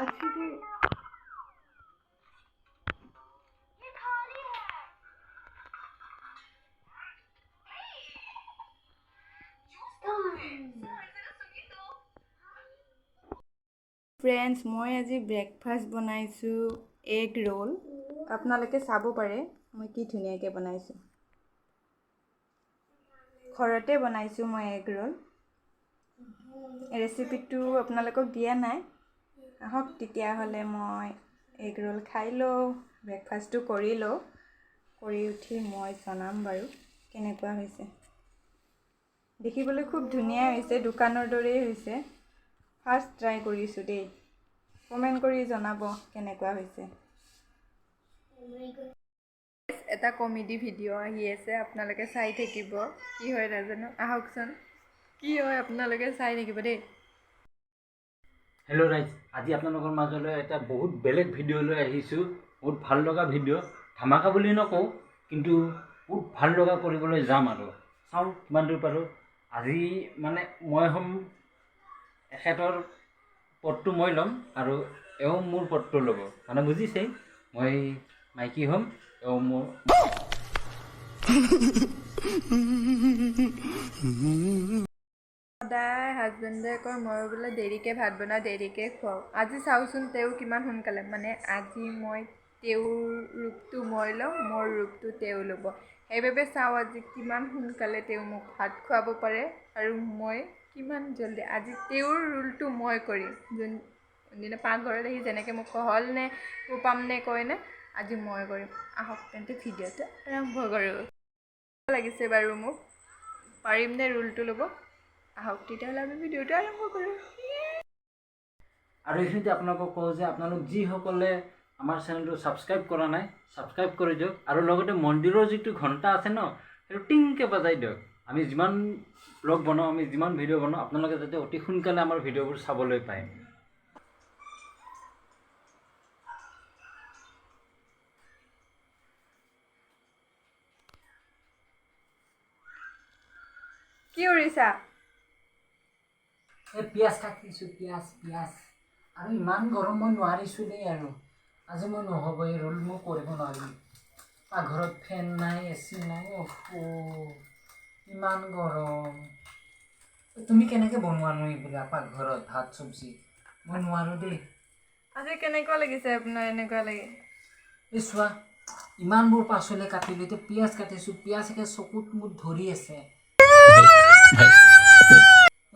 अच्छी थी। ফ্ৰেণ্ডছ, মই আজি ব্ৰেকফাষ্ট বনাইছোঁ এগ ৰোল। আপোনালোকে চাব পাৰে মই কি ধুনীয়াকৈ বনাইছোঁ। ঘৰতে বনাইছোঁ মই এগ ৰোল। ৰেচিপিটো আপোনালোকক দিয়া নাই। আহক তেতিয়াহ'লে মই এগ ৰোল খাই লওঁ, ব্ৰেকফাষ্টটো কৰি লওঁ। কৰি উঠি মই জনাম বাৰু কেনেকুৱা হৈছে। দেখিবলৈ খুব ধুনীয়া হৈছে, দোকানৰ দৰেই হৈছে। ফাৰ্ষ্ট ট্ৰাই কৰিছোঁ দেই। কমেণ্ট কৰি জনাব কেনেকুৱা হৈছে। এটা কমেডি ভিডিঅ' আহি আছে, আপোনালোকে চাই থাকিব। কি হয় নাজানো, আহকচোন কি হয় আপোনালোকে চাই থাকিব দেই। হেল্ল' ৰাইজ, আজি আপোনালোকৰ মাজলৈ এটা বহুত বেলেগ ভিডিঅ' লৈ আহিছোঁ। বহুত ভাল লগা ভিডিঅ', ধামাকা বুলি নকওঁ, কিন্তু বহুত ভাল লগা কৰিবলৈ যাম আৰু চাওঁ কিমান দূৰ পাৰোঁ। আজি মানে মই হ'ম এখেতৰ পদটো মই ল'ম আৰু এওঁ মোৰ পদটো ল'ব, মানে বুজিছেই, মই মাইকী হ'ম, এওঁ মোৰ। সদায় হাজবেণ্ডে কয় মই বোলে দেৰিকৈ ভাত বনাওঁ, দেৰিকৈ খুৱাওঁ। আজি চাওঁচোন তেওঁ কিমান সোনকালে, মানে আজি মই তেওঁৰ ৰূপটো মই ল'ম, মোৰ ৰূপটো তেওঁ ল'ব। সেইবাবে চাওঁ আজি কিমান সোনকালে তেওঁ মোক ভাত খুৱাব পাৰে আৰু মই কিমান জল্দি আজি তেওঁৰ ৰোলটো মই কৰিম। যোনদিনা পাকঘৰত আহি যেনেকৈ মোক হ'ল নে পাম নে কয় নে, আজি মই কৰিম। আহক তেন্তে ভিডিঅ'টো আৰম্ভ কৰোঁ। লাগিছে বাৰু মোক, পাৰিমনে ৰোলটো ল'ব? আহক তেতিয়াহ'লে আমি ভিডিঅ'টো আৰম্ভ কৰোঁ। আৰু এইখিনিতে আপোনালোকক কওঁ যে আপোনালোক যিসকলে আমাৰ চেনেলটো ছাবস্ক্ৰাইব কৰা নাই, ছাবস্ক্ৰাইব কৰি দিয়ক আৰু লগতে মন্দিৰৰ যিটো ঘণ্টা আছে ন, সেইটো টিংকৈ বজাই দিয়ক। আমি যিমান ব্লগ বনাওঁ, আমি যিমান ভিডিঅ' বনাওঁ, আপোনালোকে যাতে অতি সোনকালে আমাৰ ভিডিঅ'বোৰ চাবলৈ পায়। কি কৰিছা? এই পিঁয়াজ কাটিছোঁ, পিঁয়াজ পিঁয়াজ। আৰু ইমান গৰম, মই নোৱাৰিছোঁ দেই। আৰু আজি মই নহ'ব, এই ৰোল মই কৰিব নোৱাৰিম। পাকঘৰত ফেন নাই, এ চি নাই, অহ ইমান গৰম। তুমি কেনেকৈ বনোৱানো এইবিলাক পাকঘৰত ভাত চব্জি? মই নোৱাৰোঁ দেই। আজি কেনেকুৱা লাগিছে আপোনাৰ? এনেকুৱা লাগে? এই চোৱা, ইমানবোৰ পাচলি কাটিলোঁ, এতিয়া পিঁয়াজ কাটিছোঁ, পিঁয়াজ একে চকুত মোক ধৰি আছে।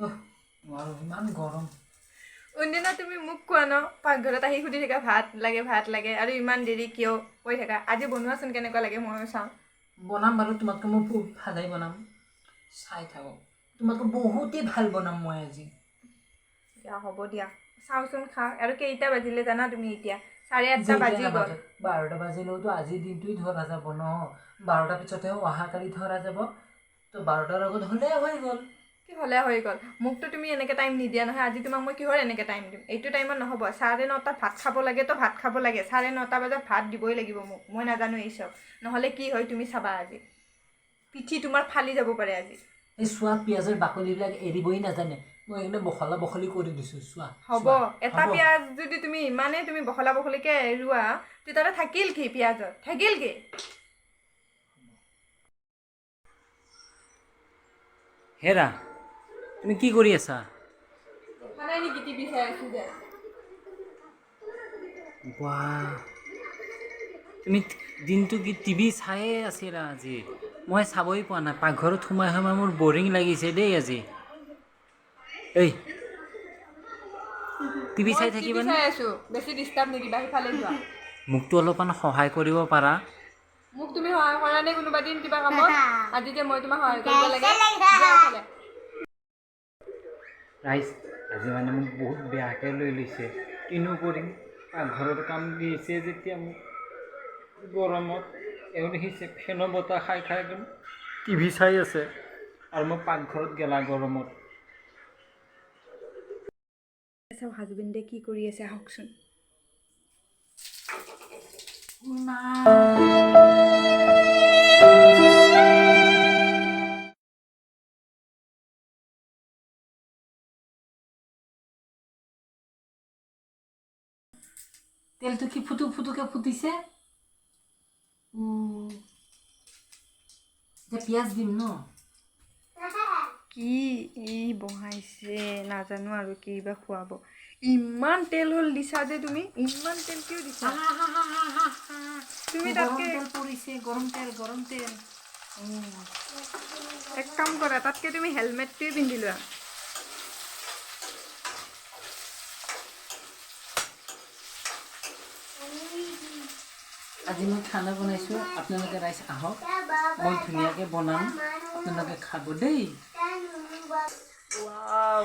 অহ নোৱাৰোঁ, ইমান গৰম। কোনদিনা তুমি মোক কোৱা ন, পাকঘৰত আহি সুধি থাকা ভাত লাগে ভাত লাগে আৰু ইমান দেৰি কিয় কৈ থাকা। আজি বনোৱাচোন কেনেকুৱা লাগে ময়ো চাওঁ। বনাম বাৰু, তোমাতকৈ মই বহুত ভালেই বনাম, চাই থাকক। তোমাতকৈ বহুতেই ভাল বনাম মই আজি। দিয়া হ'ব দিয়া, চাওঁচোন খাওঁ। আৰু কেইটা বাজিলে জানা তুমি? এতিয়া 8:30 বাজি গ'ল। 12টা বাজিলেওতো আজিৰ দিনটোৱেই ধৰা যাব ন? 12টাৰ পিছতহে অহাকালি ধৰা যাব। তো 12টাৰ আগত হ'লে হৈ গ'ল। কি হ'লে হৈ গ'ল? মোকতো তুমি এনেকৈ টাইম নিদিয়া নহয়। আজি তোমাক মই কিহৰ এনেকৈ টাইম দিম? এইটো টাইমত নহ'ব। 9:30ত ভাত খাব লাগে তো ভাত খাব লাগে। 9:30 বজাত ভাত দিবই লাগিব মোক। মই নাজানো এই চব, নহ'লে কি হয় তুমি চাবা। আজি পিঠি তোমাৰ ফালি যাব পাৰে আজি। এই চোৱা, পিঁয়াজৰ বাকলিবিলাক এৰিবই নাজানে। মই সেইকাৰণে বখলা বখলি কৰি দিছোঁ, চোৱা। হ'ব। চোৱা, এটা হ'ব। পিঁয়াজ যদি তুমি ইমানেই তুমি বখলা বখলিকৈ এৰুৱা, তেতিয়াহ'লে থাকিল কি? পিঁয়াজত থাকিল কি? হেৰা, তুমি কি কৰি আছা? দেখা নাই নেকি টিভি চাই আছোঁ যে? বাহ, তুমি দিনটো কি টিভি চায়ে আছিলা আজি? মই চাবই পোৱা নাই। পাকঘৰত সোমাই সোমাই মোৰ বৰিং লাগিছে দেই আজি। এই টিভি চাই মই টিভি থাকিবানে? চাই আছোঁ, বেছি ডিষ্টাৰ্ব নিদিবা, সিফালে যোৱা। মোকতো অলপমান সহায় কৰিব পাৰা। মোক তুমি সহায় কৰা নাই কোনোবা দিন কিবা কামত? আজি যে মই তোমাক সহায় কৰিব লাগে? যোৱা ইফালে। ৰাইজ, আজি মানে মোক বহুত বেয়াকৈ লৈ লৈছে। কিনো কৰিম, পাকঘৰৰ কাম দিছে যেতিয়া মোক। গৰমত এওঁ দেখিছে ফেনৰ বতাহ খাই খাই একদম টিভি চাই আছে আৰু মই পাকঘৰত গেলা গৰমত। চাওঁ হাজবেণ্ডে কি কৰি আছে, আহকচোন। তেলটো কি ফুটু ফুটুকে ফুটিছে। এতিয়া পিঁয়াজ দিম ন? কি ই বহাইছে নাজানো আৰু কি বা খুৱাব। ইমান তেল হ'ল দিছা যে তুমি, ইমান তেল কিয় দিছা তুমি? গৰম তাতকে তেল পৰিছে, গৰম তেল, গৰম তেল। এক কাম কৰা, তাতকে তুমি হেলমেটটোৱে পিন্ধি লোৱা। আজি মই খানা বনাইছোঁ, আপোনালোকে ৰাইজ আহক, মই ধুনীয়াকৈ বনাম, আপোনালোকে খাব দেই। ৱাও,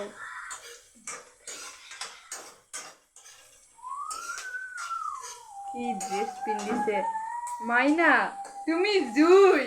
কি ড্ৰেছ পিন্ধিছে মাইনা, তুমি জুই।